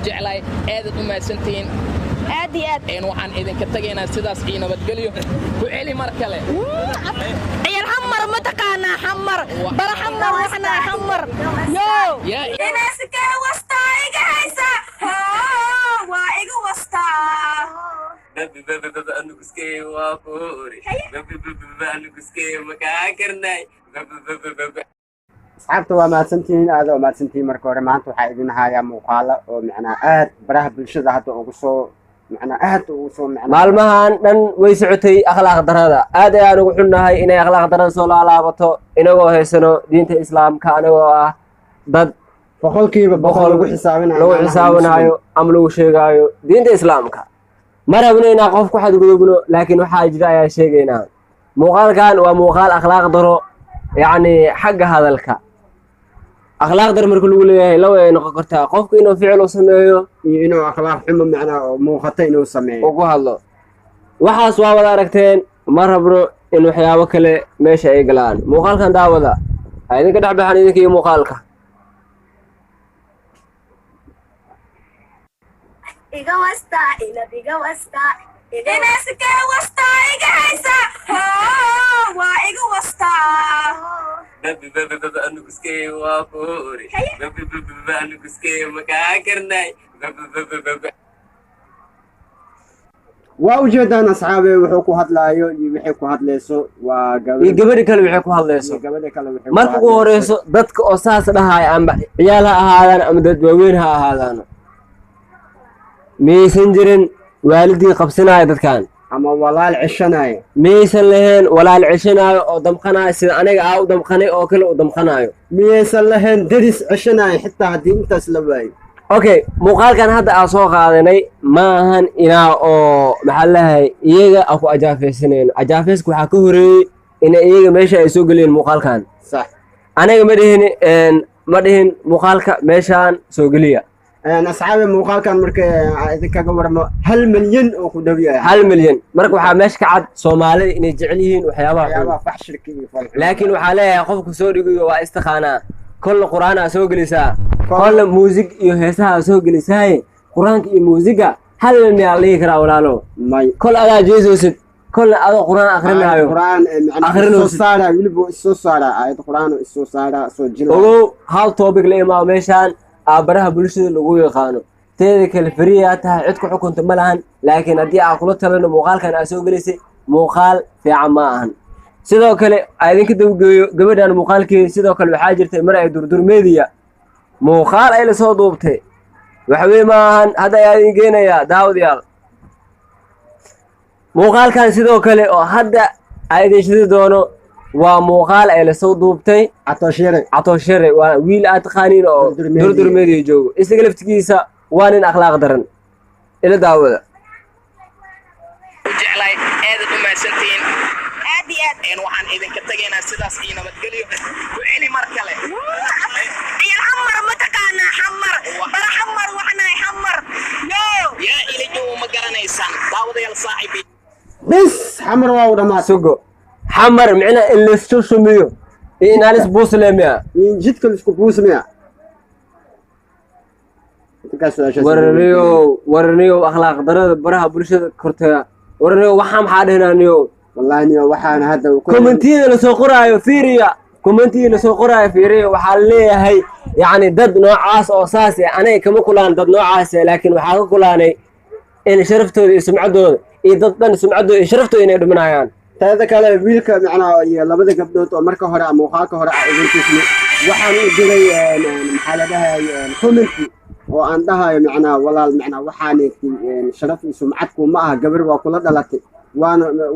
Jeclahay, aadaad u mahadsantihiin. Aad iyo aad. Waxaan idinka tagaynaa sidaas iyo nabadgelyo. Ku celi mar kale. Ciyaal Xamar ma taqaanaa? Xamar bara, Xamar waxnaa, Xamar yo. Yaa. Inaasikee wastaa iga haysa, waa iga wastaa. Babi babi babi anuguskee waa kuuri babi babi babi anuguskee makaa karnay babi babi babi. Asxaabta, waa mahadsantihiin, aada waa mahadsantihiin. Marka hore, maanta waxaa idin hayaa muuqaalo oo macnaa aad baraha bulshada hadda ugu soo macnaa aad ugu soo macnaa. Maalmahan dhan way socotay akhlaaq darada. Aad ayaan ugu xunnahay inay akhlaaq darada soo laalaabato, inagoo haysano diinta Islaamka, anagoo ah dad 100% lagu xisaabinayo, lagu xisaabinayo ama lagu sheegaayo diinta Islaamka. Ma rabno inaan qof ku xadgudubno, laakiin waxaa jira ayaa sheegaynaa. Muuqaalkan waa muuqaal akhlaaq daro, yacni xagga hadalka. Akhlaaq daro marka lagu leeyahay, laba ay noqon kartaa: qofku inuu ficil u sameeyo iyo inuu akhlaaq xumo macnaa oo muuqata inuu sameeyo uu ku hadlo. Waxaas waa wada aragteen. Ma rabno in waxyaabo kale meesha ay galaan. Muuqaalkan daawada, ha idinka dhex baxan idinka iyo muuqaalka. Iga wastaa inad iga wastaa, inaasikee wastaa iga haysa, waa iga wastaa. Babi babi babi anuguskee waa kuuri babi babi babi anuguskee makaa karnay babi babi babi. Waa ujeedaan, asxaabe, wuxuu ku hadlaayo iyo wixii ku hadlayso waa gabadh iyo gabadhi kale waxay ku hadlayso. Iyo gabadha kale waxay ku Marka ugu hadlayso. horeyso, dadka oo saas dhahaya, amba ciyaal ha ahaadaan ama dad waaweyn ha ahaadaan, miyaysan jirin waalidii qabsanaya dadkan ama walaal ceshanaya? Miyaysan lahayn walaal ceshanaayo oo damqanaayo, sida aniga aa u damqanay oo kale u damqanaayo? Miyaysan lahayn deris ceshanaya, xitaa haddii intaas la waayo? Okay, muuqaalkan hadda aan soo qaadanay ma ahan inaa oo maxaa lahay iyaga aan ku ajaafaysanayno. Ajaafayska waxaa ka horeeyey in iyaga meesha ay soo geliyeen muuqaalkan. Sax. Aniga ma dhihin, ma dhihin muuqaalka meeshaan soo geliya. Asxaabe, muuqaalkan marka aan idinkaga warmo, 1 milyan oo ku dhow yahay. 1 milyan. Marka waxaa meesha ka cad Soomaalida inay jecel yihiin waxyaabaha xun, waxyaabaha faxshirka iyo falxumada. Laakiin waxaa leeyahay qofku soo dhigayo waa istaqaanaa. Kolla Qur-aan aa soo gelisaa, kolla muusig iyo heesaha aa soo gelisaaye, Qur-aanka iyo muusiga hal miyaa la dhihi karaa, walaalo? May. Kol adaa jeesoosid, kolna adoo Qur-aan akrinaayo. Qur-aan macnaha Akhrinaysid. Soo saaraa, weliba isoo saaraa aayad Qur-aan oo isoo saaraa soo jila. Ogow, hal topic la imaao meeshaan aa baraha bulshada lagu yaqaano. Teeda kale, feriyaa tahay, cid ku xukunta ma lahan, laakiin haddii aa kula talino, muuqaalkan aa soo gelisay muuqaal fiican ma ahan. Sidoo kale aa idinka dabageeyo gabadhan muuqaalkeeda. Sidoo kale waxaa jirtay mar ay Durdur Media muuqaal ay lasoo duubtay. Waxwey ma ahan, hadda ayaa idin geenayaa, daawadayaal, muuqaalkan. Sidoo kale oo hadda aa idin shidi doono waa muuqaal ay lasoo duubtay Catooshyare. Catooshere waa wiil aad taqaaniin oo Durdur Media. Durdur Media joogo. Isaga laftigiisa waa nin akhlaaq daran. Ila daawada. U jeclahay, aadaad u mahadsantihiin. Aad iyo aad. Waxaan idinka tagaynaa sidaas iyo nabadgelyo. Ku celi mar kale. Ciyaal Xamar ma taqaanaa? Xamar bara, Xamar waxnaa, Xamar yo. Yaa ila joogo ma garanaysaan, daawadayaal, saaxiib? Bis, Xamar waa u dhamaatay. Sugo, Xamar micna in laisku shumiyo iyo inaan isbuusleemiya In jidka la isku buusmaya. Intaas su'aashaas. Waraniyow, waraniyow, akhlaaq darada baraha bulshada kortaya, waraniyow, waxaa maxaa dhehnaniyow? Wallahi niyo, waxaan hadda Kommentiyada lasoo qoraayo fiiriya, kommentiyada lasoo qoraayo fiiriya. Waxaa leeyahay yacni dad noocaas oo saas eh aniga kama kulaan dad noocaas eh, laakiin waxaa ka kulaanay in sharaftooda iyo sumcaddooda iyo dad dhan sumcaddooda iyo sharaftooda inay dhimanayaan. Teeda kale, wiilka macnaa iyo labada gabdhood oo marka hore ama muuqaalka hore aa idin tusnay, waxaan u diray maxaa la dhahay commenti oo aan dhahayo macnaa walaal, macnaa waxaanay sharaf iyo sumcad kuma aha. Gabar waa kula dhalatay,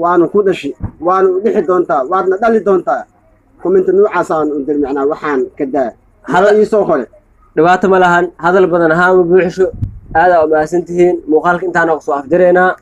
waana ku dhashay, waana u dhixi doontaa, waadna dhali doontaa. Commenti noocaasaan u diray, macnaa waxaan ka daa ii soo qore. Dhibaato ma lahan, hadal badan ahaan ma buuxisho. Aadaa u mahadsan tihiin. Muuqaalka intaana kusoo afjaraynaa.